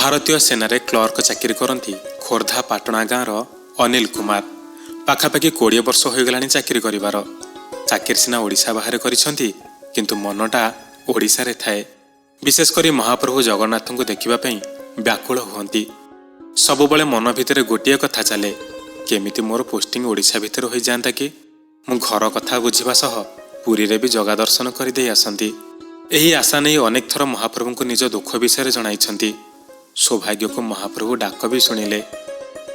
ଭାରତୀୟ ସେନାରେ କ୍ଲର୍କ ଚାକିରି କରନ୍ତି ଖୋର୍ଦ୍ଧା ପାଟଣା ଗାଁର ଅନିଲ କୁମାର। ପାଖାପାଖି 20 ବର୍ଷ ହୋଇଗଲାଣି ଚାକିରି କରିବାର। ଚାକିରି ସିନା ଓଡ଼ିଶା ବାହାରେ କରିଛନ୍ତି, କିନ୍ତୁ ମନଟା ଓଡ଼ିଶାରେ ଥାଏ। ବିଶେଷ କରି ମହାପ୍ରଭୁ ଜଗନ୍ନାଥଙ୍କୁ ଦେଖିବା ପାଇଁ ବ୍ୟାକୁଳ ହୁଅନ୍ତି। ସବୁବେଳେ ମନ ଭିତରେ ଗୋଟିଏ କଥା ଚାଲେ, କେମିତି ମୋର ପୋଷ୍ଟିଂ ଓଡ଼ିଶା ଭିତରେ ହୋଇଯାଆନ୍ତା କି, ମୁଁ ଘର କଥା ବୁଝିବା ସହ ପୁରୀରେ ବି ଜଗା ଦର୍ଶନ କରିଦେଇ ଆସନ୍ତି। ଏହି ଆଶା ନେଇ ଅନେକ ଥର ମହାପ୍ରଭୁଙ୍କୁ ନିଜ ଦୁଃଖ ବିଷୟରେ ଜଣାଇଛନ୍ତି। ସୌଭାଗ୍ୟକୁ ମହାପ୍ରଭୁ ଡାକ ବି ଶୁଣିଲେ।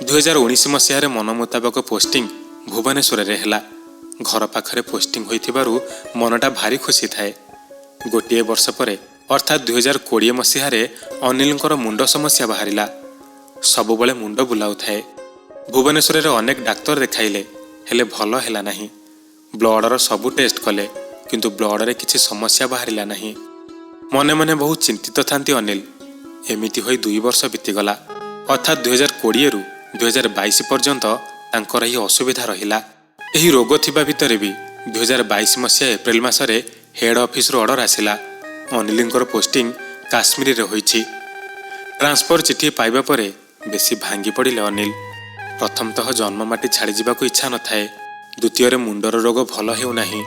2019 ମସିହାରେ ମନ ମୁତାବକ ପୋଷ୍ଟିଂ ଭୁବନେଶ୍ୱରରେ ହେଲା। ଘର ପାଖରେ ପୋଷ୍ଟିଂ ହୋଇଥିବାରୁ ମନଟା ଭାରି ଖୁସି ଥାଏ। ଗୋଟିଏ ବର୍ଷ ପରେ, ଅର୍ଥାତ୍ 2020 ମସିହାରେ ଅନିଲଙ୍କର ମୁଣ୍ଡ ସମସ୍ୟା ବାହାରିଲା। ସବୁବେଳେ ମୁଣ୍ଡ ବୁଲାଉଥାଏ। ଭୁବନେଶ୍ୱରରେ ଅନେକ ଡାକ୍ତର ଦେଖାଇଲେ, ହେଲେ ଭଲ ହେଲା ନାହିଁ। ବ୍ଲଡ଼ର ସବୁ ଟେଷ୍ଟ କଲେ, କିନ୍ତୁ ବ୍ଲଡ଼ରେ କିଛି ସମସ୍ୟା ବାହାରିଲା ନାହିଁ। ମନେ ମନେ ବହୁତ ଚିନ୍ତିତ ଥାନ୍ତି ଅନିଲ। ଏମିତି ହୋଇ 2 ବର୍ଷ ବିତିଗଲା, ଅର୍ଥାତ୍ 2020ରୁ 2022 ପର୍ଯ୍ୟନ୍ତ ତାଙ୍କର ଏହି ଅସୁବିଧା ରହିଲା। ଏହି ରୋଗ ଥିବା ଭିତରେ ବି 2022 ମସିହା ଏପ୍ରିଲ ମାସରେ ହେଡ୍ ଅଫିସରୁ ଅର୍ଡର ଆସିଲା, ଅନିଲଙ୍କର ପୋଷ୍ଟିଂ କାଶ୍ମୀରରେ ହୋଇଛି। ଟ୍ରାନ୍ସଫର ଚିଠି ପାଇବା ପରେ ବେଶୀ ଭାଙ୍ଗି ପଡ଼ିଲେ ଅନିଲ। ପ୍ରଥମତଃ ଜନ୍ମମାଟି ଛାଡ଼ିଯିବାକୁ ଇଚ୍ଛା ନଥାଏ, ଦ୍ୱିତୀୟରେ ମୁଣ୍ଡର ରୋଗ ଭଲ ହେଉନାହିଁ,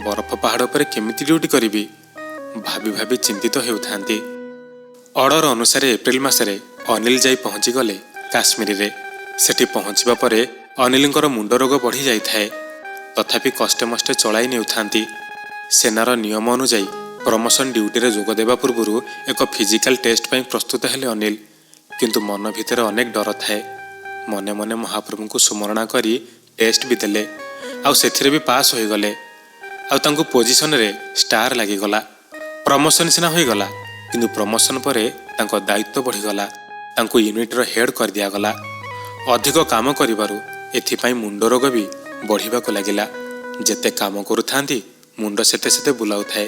ବରଫ ପାହାଡ଼ ଉପରେ କେମିତି ଡ୍ୟୁଟି କରିବି ଭାବି ଭାବି ଚିନ୍ତିତ ହେଉଥାନ୍ତି। ଅର୍ଡର ଅନୁସାରେ ଏପ୍ରିଲ ମାସରେ ଅନିଲ ଯାଇ ପହଞ୍ଚିଗଲେ କାଶ୍ମୀରରେ। ସେଠି ପହଞ୍ଚିବା ପରେ ଅନିଲଙ୍କର ମୁଣ୍ଡ ରୋଗ ବଢ଼ି ଯାଇଥାଏ। ତଥାପି କଷ୍ଟେ ମଷ୍ଟେ ଚଳାଇ ନେଉଥାନ୍ତି। ସେନାର ନିୟମ ଅନୁଯାୟୀ ପ୍ରମୋସନ ଡ୍ୟୁଟିରେ ଯୋଗ ଦେବା ପୂର୍ବରୁ ଏକ ଫିଜିକାଲ ଟେଷ୍ଟ ପାଇଁ ପ୍ରସ୍ତୁତ ହେଲେ ଅନିଲ। କିନ୍ତୁ ମନ ଭିତରେ ଅନେକ ଡର ଥାଏ। ମନେ ମନେ ମହାପ୍ରଭୁଙ୍କୁ ସୁମରଣା କରି ଟେଷ୍ଟ ବି ଦେଲେ, ଆଉ ସେଥିରେ ବି ପାସ୍ ହୋଇଗଲେ, ଆଉ ତାଙ୍କୁ ପୋଜିସନରେ ଷ୍ଟାର ଲାଗିଗଲା। ପ୍ରମୋସନ ସିନା ହୋଇଗଲା, କିନ୍ତୁ ପ୍ରମୋସନ ପରେ ତାଙ୍କ ଦାୟିତ୍ୱ ବଢ଼ିଗଲା। ତାଙ୍କୁ ୟୁନିଟ୍ର ହେଡ୍ କରିଦିଆଗଲା। ଅଧିକ କାମ କରିବାରୁ ଏଥିପାଇଁ ମୁଣ୍ଡ ରୋଗ ବି ବଢ଼ିବାକୁ ଲାଗିଲା। ଯେତେ କାମ କରୁଥାନ୍ତି, ମୁଣ୍ଡ ସେତେ ସେତେ ବୁଲାଉଥାଏ।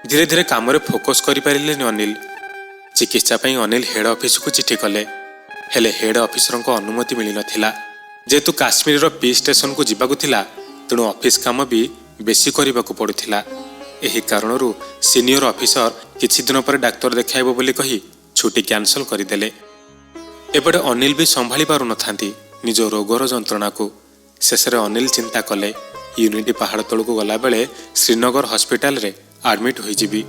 ଧୀରେ ଧୀରେ କାମରେ ଫୋକସ୍ କରିପାରିଲେନି ଅନିଲ। ଚିକିତ୍ସା ପାଇଁ ଅନିଲ ହେଡ୍ ଅଫିସକୁ ଚିଠି କଲେ, ହେଲେ ହେଡ୍ ଅଫିସରଙ୍କ ଅନୁମତି ମିଳିନଥିଲା। ଯେହେତୁ କାଶ୍ମୀରର ପି ଷ୍ଟେସନକୁ ଯିବାକୁ ଥିଲା, ତେଣୁ ଅଫିସ କାମ ବି ବେଶୀ କରିବାକୁ ପଡୁଥିଲା। ଏହି କାରଣରୁ ସିନିୟର ଅଫିସର କିଛି ଦିନ ପରେ ଡାକ୍ତର ଦେଖାଇବ ବୋଲି କହି ଛୁଟି କ୍ୟାନସଲ କରିଦେଲେ। ଏପଟେ ଅନିଲ ବି ସମ୍ଭାଳି ପାରୁନଥାନ୍ତି ନିଜ ରୋଗର ଯନ୍ତ୍ରଣାକୁ। ଶେଷରେ ଅନିଲ ଚିନ୍ତା କଲେ, ୟୁନିଟି ପାହାଡ଼ ତଳକୁ ଗଲାବେଳେ ଶ୍ରୀନଗର ହସ୍ପିଟାଲରେ ଆଡମିଟ୍ ହୋଇଯିବି।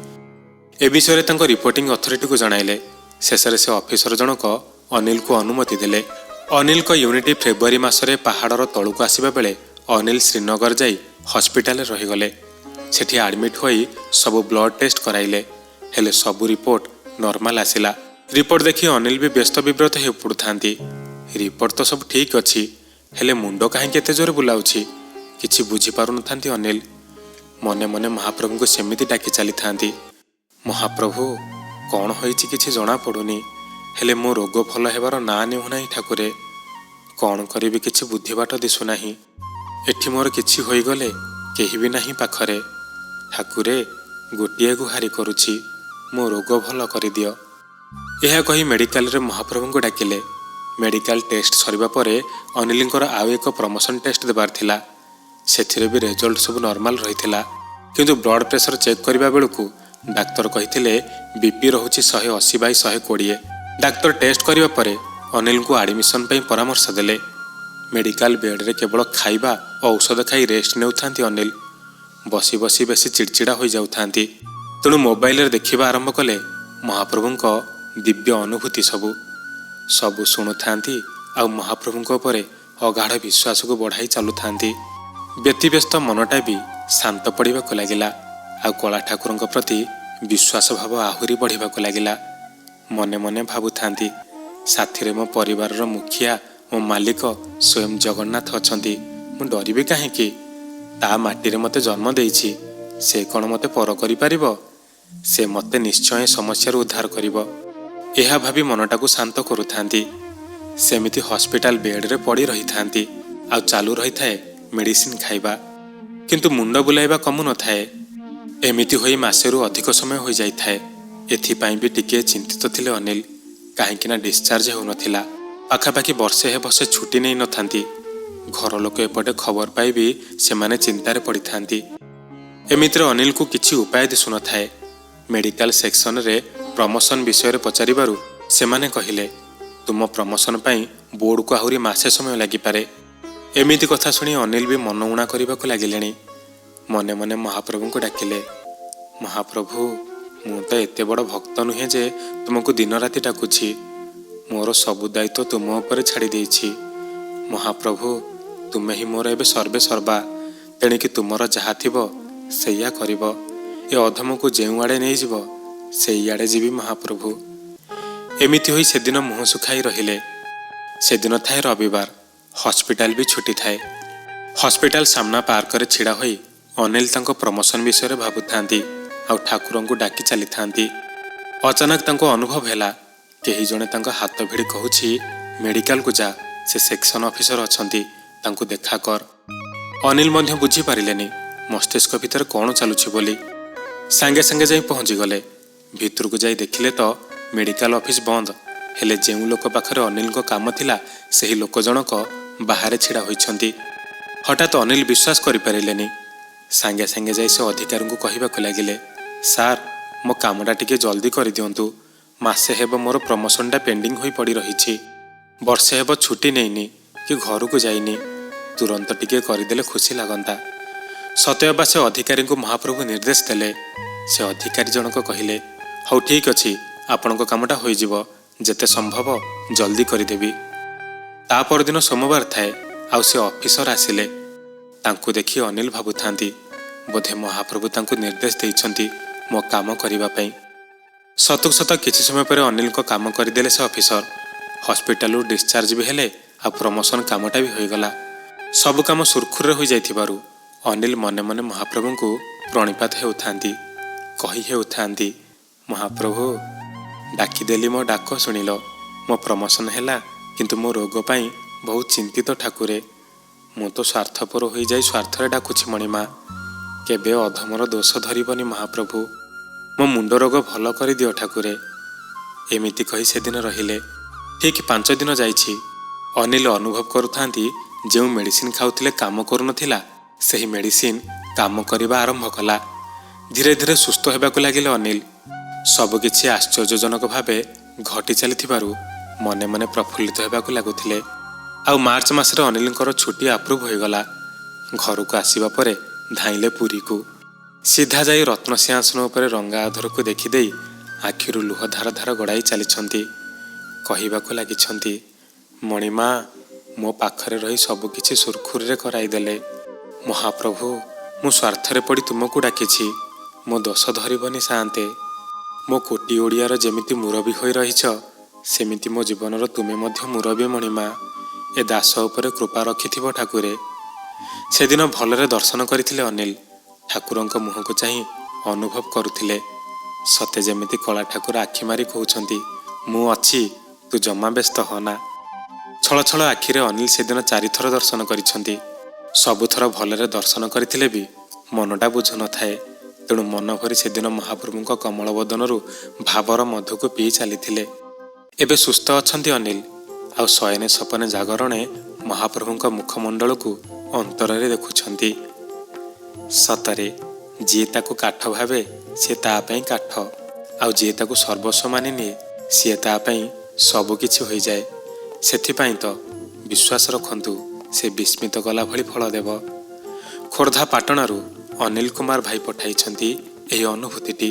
ଏ ବିଷୟରେ ତାଙ୍କ ରିପୋର୍ଟିଂ ଅଥରିଟିକୁ ଜଣାଇଲେ। ଶେଷରେ ସେ ଅଫିସର ଜଣକ ଅନିଲକୁ ଅନୁମତି ଦେଲେ। ଅନିଲଙ୍କ ୟୁନିଟି ଫେବୃଆରୀ ମାସରେ ପାହାଡ଼ର ତଳକୁ ଆସିବା ବେଳେ ଅନିଲ ଶ୍ରୀନଗର ଯାଇ ହସ୍ପିଟାଲରେ ରହିଗଲେ। ସେଠି ଆଡମିଟ୍ ହୋଇ ସବୁ ବ୍ଲଡ୍ ଟେଷ୍ଟ କରାଇଲେ, ହେଲେ ସବୁ ରିପୋର୍ଟ ନର୍ମାଲ ଆସିଲା। ରିପୋର୍ଟ ଦେଖି ଅନିଲ ବି ବ୍ୟସ୍ତ ବିବ୍ରତ ହେଇ ପଡ଼ୁଥାନ୍ତି। ରିପୋର୍ଟ ତ ସବୁ ଠିକ୍ ଅଛି, ହେଲେ ମୁଣ୍ଡ କାହିଁକି ଏତେ ଜୋରେ ବୁଲାଉଛି, କିଛି ବୁଝିପାରୁନଥାନ୍ତି ଅନିଲ। ମନେ ମନେ ମହାପ୍ରଭୁଙ୍କୁ ସେମିତି ଡାକି ଚାଲିଥାନ୍ତି। ମହାପ୍ରଭୁ, କ'ଣ ହୋଇଛି କିଛି ଜଣାପଡ଼ୁନି, ହେଲେ ମୋ ରୋଗ ଭଲ ହେବାର ନାଁ ନେଉନାହିଁ। ଠାକୁରେ, କ'ଣ କରିବି କିଛି ବୁଦ୍ଧିବାଟ ଦିଶୁନାହିଁ। ଏଠି ମୋର କିଛି ହୋଇଗଲେ କେହି ବି ନାହିଁ ପାଖରେ। ଠାକୁରେ, ଗୋଟିଏ ଗୁହାରି କରୁଛି, ମୋ ରୋଗ ଭଲ କରିଦିଅ। ଏହା କହି ମେଡିକାଲରେ ମହାପ୍ରଭୁଙ୍କୁ ଡାକିଲେ। ମେଡିକାଲ ଟେଷ୍ଟ ସରିବା ପରେ ଅନିଲଙ୍କର ଆଉ ଏକ ପ୍ରମୋସନ ଟେଷ୍ଟ ଦେବାର ଥିଲା। ସେଥିରେ ବି ରେଜଲ୍ଟ ସବୁ ନର୍ମାଲ ରହିଥିଲା, କିନ୍ତୁ ବ୍ଲଡ ପ୍ରେସର ଚେକ୍ କରିବା ବେଳକୁ ଡାକ୍ତର କହିଥିଲେ ବିପି ରହୁଛି 180/120। ଡାକ୍ତର ଟେଷ୍ଟ କରିବା ପରେ ଅନିଲଙ୍କୁ ଆଡମିସନ ପାଇଁ ପରାମର୍ଶ ଦେଲେ। ମେଡିକାଲ ବେଡ୍ରେ କେବଳ ଖାଇବା ଓ ଔଷଧ ଖାଇ ରେଷ୍ଟ ନେଉଥାନ୍ତି ଅନିଲ। ବସି ବସି ବେଶୀ ଚିଡ଼ଚିଡ଼ା ହୋଇଯାଉଥାନ୍ତି। ତେଣୁ ମୋବାଇଲରେ ଦେଖିବା ଆରମ୍ଭ କଲେ ମହାପ୍ରଭୁଙ୍କ ଦିବ୍ୟ ଅନୁଭୂତି ସବୁ। ସବୁ ଶୁଣୁଥାନ୍ତି ଆଉ ମହାପ୍ରଭୁଙ୍କ ଉପରେ ଅଗାଢ଼ ବିଶ୍ୱାସକୁ ବଢ଼ାଇ ଚାଲୁଥାନ୍ତି। ବ୍ୟତିବ୍ୟସ୍ତ ମନଟା ବି ଶାନ୍ତ ପଡ଼ିବାକୁ ଲାଗିଲା, ଆଉ କଳା ଠାକୁରଙ୍କ ପ୍ରତି ବିଶ୍ୱାସ ଭାବ ଆହୁରି ବଢ଼ିବାକୁ ଲାଗିଲା। ମନେ ମନେ ଭାବୁଥାନ୍ତି, ସାଥିରେ ମୋ ପରିବାରର ମୁଖିଆ, ମୋ ମାଲିକ ସ୍ୱୟଂ ଜଗନ୍ନାଥ ଅଛନ୍ତି, ମୁଁ ଡରିବି କାହିଁକି? ତା ମାଟିରେ ମୋତେ ଜନ୍ମ ଦେଇଛି, ସେ କ'ଣ ମୋତେ ପର କରିପାରିବ? ସେ ମୋତେ ନିଶ୍ଚୟ ସମସ୍ୟାରୁ ଉଦ୍ଧାର କରିବ। ଏହା ଭାବି ମନଟାକୁ ଶାନ୍ତ କରୁଥାନ୍ତି। ସେମିତି ହସ୍ପିଟାଲ ବେଡ୍ରେ ପଡ଼ି ରହିଥାନ୍ତି, ଆଉ ଚାଲୁ ରହିଥାଏ ମେଡିସିନ ଖାଇବା, କିନ୍ତୁ ମୁଣ୍ଡ ବୁଲାଇବା କମୁନଥାଏ। ଏମିତି ହୋଇ ମାସେରୁ ଅଧିକ ସମୟ ହୋଇଯାଇଥାଏ। ଏଥିପାଇଁ ବି ଟିକିଏ ଚିନ୍ତିତ ଥିଲେ ଅନିଲ, କାହିଁକିନା ଡିସଚାର୍ଜ ହେଉନଥିଲା। ପାଖାପାଖି ବର୍ଷେ ହେବ ସେ ଛୁଟି ନେଇନଥାନ୍ତି। ଘର ଲୋକ ଏପଟେ ଖବର ପାଇ ବି ସେମାନେ ଚିନ୍ତାରେ ପଡ଼ିଥାନ୍ତି। ଏମିତିରେ ଅନିଲକୁ କିଛି ଉପାୟ ଦିଶୁନଥାଏ। ମେଡିକାଲ ସେକ୍ସନରେ ପ୍ରମୋସନ ବିଷୟରେ ପଚାରିବାରୁ ସେମାନେ କହିଲେ, ତୁମ ପ୍ରମୋସନ୍ ପାଇଁ ବୋର୍ଡ଼କୁ ଆହୁରି ମାସେ ସମୟ ଲାଗିପାରେ। ଏମିତି କଥା ଶୁଣି ଅନିଲ ବି ମନ ଉଣା କରିବାକୁ ଲାଗିଲେଣି। ମନେ ମନେ ମହାପ୍ରଭୁଙ୍କୁ ଡାକିଲେ, ମହାପ୍ରଭୁ, ମୁଁ ତ ଏତେ ବଡ଼ ଭକ୍ତ ନୁହେଁ ଯେ ତୁମକୁ ଦିନ ରାତି ଡାକୁଛି। ମୋର ସବୁ ଦାୟିତ୍ୱ ତୁମ ଉପରେ ଛାଡ଼ି ଦେଇଛି। ମହାପ୍ରଭୁ, ତୁମେ ହିଁ ମୋର ଏବେ ସର୍ବେ ସର୍ବା। ତେଣିକି ତୁମର ଯାହା ଥିବ ସେଇଆ କରିବ। ଏ ଅଧମକୁ ଯେଉଁଆଡ଼େ ନେଇଯିବ ସେଇଆଡ଼େ ଯିବି ମହାପ୍ରଭୁ। ଏମିତି ହୋଇ ସେଦିନ ମୁହଁ ଶୁଖାଇ ରହିଲେ। ସେଦିନ ଥାଏ ରବିବାର, ହସ୍ପିଟାଲ ବି ଛୁଟି ଥାଏ। ହସ୍ପିଟାଲ ସାମ୍ନା ପାର୍କରେ ଛିଡ଼ା ହୋଇ ଅନିଲ ତାଙ୍କ ପ୍ରମୋସନ୍ ବିଷୟରେ ଭାବୁଥାନ୍ତି ଆଉ ଠାକୁରଙ୍କୁ ଡାକି ଚାଲିଥାନ୍ତି। ଅଚାନକ ତାଙ୍କୁ ଅନୁଭବ ହେଲା କେହି ଜଣେ ତାଙ୍କ ହାତ ଭିଡ଼ି କହୁଛି, ମେଡ଼ିକାଲକୁ ଯା, ସେ ସେକ୍ସନ ଅଫିସର ଅଛନ୍ତି, ତାଙ୍କୁ ଦେଖା କର। ଅନିଲ ମଧ୍ୟ ବୁଝିପାରିଲେନି ମସ୍ତିଷ୍କ ଭିତରେ କ'ଣ ଚାଲୁଛି ବୋଲି। ସାଙ୍ଗେ ସାଙ୍ଗେ ଯାଇ ପହଞ୍ଚିଗଲେ। ଭିତରକୁ ଯାଇ ଦେଖିଲେ ତ ମେଡ଼ିକାଲ ଅଫିସ ବନ୍ଦ। ହେଲେ ଯେଉଁ ଲୋକ ପାଖରେ ଅନିଲଙ୍କ କାମ ଥିଲା ସେହି ଲୋକ ଜଣକ ବାହାରେ ଛିଡ଼ା ହୋଇଛନ୍ତି। ହଠାତ୍ ଅନିଲ ବିଶ୍ୱାସ କରିପାରିଲେନି। ସାଙ୍ଗେ ସାଙ୍ଗେ ଯାଇ ସେ ଅଧିକାରୀଙ୍କୁ କହିବାକୁ ଲାଗିଲେ, ସାର୍, ମୋ କାମଟା ଟିକେ ଜଲ୍ଦି କରିଦିଅନ୍ତୁ। ମାସେ ହେବ ମୋର ପ୍ରମୋସନଟା ପେଣ୍ଡିଂ ହୋଇ ପଡ଼ି ରହିଛି। ବର୍ଷେ ହେବ ଛୁଟି ନେଇନି କି ଘରକୁ ଯାଇନି। ତୁରନ୍ତ ଟିକେ କରିଦେଲେ ଖୁସି ଲାଗନ୍ତା। ସତେ ଅବା ସେ ଅଧିକାରୀଙ୍କୁ ମହାପ୍ରଭୁ ନିର୍ଦ୍ଦେଶ ଦେଲେ। ସେ ଅଧିକାରୀ ଜଣକ କହିଲେ, ହଉ ଠିକ୍ ଅଛି, ଆପଣଙ୍କ କାମଟା ହୋଇଯିବ, ଯେତେ ସମ୍ଭବ ଜଲ୍ଦି କରିଦେବି। ତା ପରଦିନ ସୋମବାର ଥାଏ ଆଉ ସେ ଅଫିସର ଆସିଲେ। ତାଙ୍କୁ ଦେଖି ଅନିଲ ଭାବୁଥାନ୍ତି, ବୋଧେ ମହାପ୍ରଭୁ ତାଙ୍କୁ ନିର୍ଦ୍ଦେଶ ଦେଇଛନ୍ତି ମୋ କାମ କରିବା ପାଇଁ। ସତକୁ ସତ କିଛି ସମୟ ପରେ ଅନିଲଙ୍କ କାମ କରିଦେଲେ ସେ ଅଫିସର। ହସ୍ପିଟାଲରୁ ଡିସଚାର୍ଜ ବି ହେଲେ ଆଉ ପ୍ରମୋସନ କାମଟା ବି ହୋଇଗଲା। ସବୁ କାମ ସୁରୁଖୁରୁରେ ହୋଇଯାଇଥିବାରୁ ଅନିଲ ମନେ ମନେ ମହାପ୍ରଭୁଙ୍କୁ ପ୍ରଣିପାତ ହେଉଥାନ୍ତି, କହି ହେଉଥାନ୍ତି, ମହାପ୍ରଭୁ, ଡାକିଦେଲି, ମୋ ଡାକ ଶୁଣିଲ, ମୋ ପ୍ରମୋସନ ହେଲା, କିନ୍ତୁ ମୋ ରୋଗ ପାଇଁ ବହୁତ ଚିନ୍ତିତ ଠାକୁରେ। ମୁଁ ତ ସ୍ୱାର୍ଥପର ହୋଇଯାଇ ସ୍ୱାର୍ଥରେ ଡାକୁଛି ମଣିମା। କେବେ ଅଧମର ଦୋଷ ଧରିବନି ମହାପ୍ରଭୁ। ମୋ ମୁଣ୍ଡ ରୋଗ ଭଲ କରିଦିଅ ଠାକୁରେ। ଏମିତି କହି ସେଦିନ ରହିଲେ। ଠିକ୍ 5 ଦିନ ଯାଇଛି। ଅନିଲ ଅନୁଭବ କରୁଥାନ୍ତି ଯେଉଁ ମେଡ଼ିସିନ ଖାଉଥିଲେ କାମ କରୁନଥିଲା, ସେହି ମେଡ଼ିସିନ କାମ କରିବା ଆରମ୍ଭ କଲା। ଧୀରେ ଧୀରେ ସୁସ୍ଥ ହେବାକୁ ଲାଗିଲେ ଅନିଲ। ସବୁକିଛି ଆଶ୍ଚର୍ଯ୍ୟଜନକ ଭାବେ ଘଟି ଚାଲିଥିବାରୁ ମନେ ମନେ ପ୍ରଫୁଲ୍ଲିତ ହେବାକୁ ଲାଗୁଥିଲେ। ଆଉ ମାର୍ଚ୍ଚ ମାସରେ ଅନିଲଙ୍କର ଛୁଟି ଆପ୍ରୁଭ୍ ହୋଇଗଲା। ଘରକୁ ଆସିବା ପରେ ଧାଇଁଲେ ପୁରୀକୁ। ସିଧା ଯାଇ ରତ୍ନସିଂହାସନ ଉପରେ ରଙ୍ଗା ଅଧରକୁ ଦେଖିଦେଇ ଆଖିରୁ ଲୁହ ଧାର ଧାର ଗଡ଼ାଇ ଚାଲିଛନ୍ତି। କହିବାକୁ ଲାଗିଛନ୍ତି, ମଣିମା ମୋ ପାଖରେ ରହି ସବୁକିଛି ସୁରୁଖୁରୁରେ କରାଇଦେଲେ। ମହାପ୍ରଭୁ, ମୁଁ ସ୍ୱାର୍ଥରେ ପଡ଼ି ତୁମକୁ ଡାକିଛି, ମୋ ଦୋଷ ଧରିବନି ସାଆନ୍ତେ। ମୋ କୋଟି ଓଡ଼ିଆର ଯେମିତି ମୁରବୀ ହୋଇ ରହିଛ, ସେମିତି ମୋ ଜୀବନର ତୁମେ ମଧ୍ୟ ମୁରବୀ ମଣିମା। ଏ ଦାସ ଉପରେ କୃପା ରଖିଥିବ ଠାକୁରେ। ସେଦିନ ଭଲରେ ଦର୍ଶନ କରିଥିଲେ ଅନିଲ। ଠାକୁରଙ୍କ ମୁହଁକୁ ଚାହିଁ ଅନୁଭବ କରୁଥିଲେ, ସତେ ଯେମିତି କଳା ଠାକୁର ଆଖି ମାରି କହୁଛନ୍ତି, ମୁଁ ଅଛି, ତୁ ଜମା ବ୍ୟସ୍ତ ହନା। ଛଳଛଳ ଆଖିରେ ଅନିଲ ସେଦିନ 4ଥର ଦର୍ଶନ କରିଛନ୍ତି। ସବୁଥର ଭଲରେ ଦର୍ଶନ କରିଥିଲେ ବି ମନଟା ବୁଝୁନଥାଏ। ତେଣୁ ମନ ଭରି ସେଦିନ ମହାପ୍ରଭୁଙ୍କ କମଳ ବଦନରୁ ଭାବର ମଧୁକୁ ପିଇ ଚାଲିଥିଲେ। ଏବେ ସୁସ୍ଥ ଅଛନ୍ତି ଅନିଲ। ଆଉ ଶୟନେ ସପନେ ଜାଗରଣେ ମହାପ୍ରଭୁଙ୍କ ମୁଖମଣ୍ଡଳକୁ ଅନ୍ତରରେ ଦେଖୁଛନ୍ତି। ସତରେ ଯିଏ ତାକୁ କାଠ ଭାବେ ସିଏ ତା ପାଇଁ କାଠ, ଆଉ ଯିଏ ତାକୁ ସର୍ବସ୍ୱ ମାନିନିଏ ସିଏ ତା ପାଇଁ ସବୁକିଛି ହୋଇଯାଏ। ସେଥିପାଇଁ ତ ବିଶ୍ୱାସ ରଖନ୍ତୁ, ସେ ବିସ୍ମିତ କଲା ଭଳି ଫଳ ଦେବ। ଖୋର୍ଦ୍ଧା ପାଟଣାରୁ ଅନିଲ କୁମାର ଭାଇ ପଠାଇଛନ୍ତି ଏହି ଅନୁଭୂତିଟି।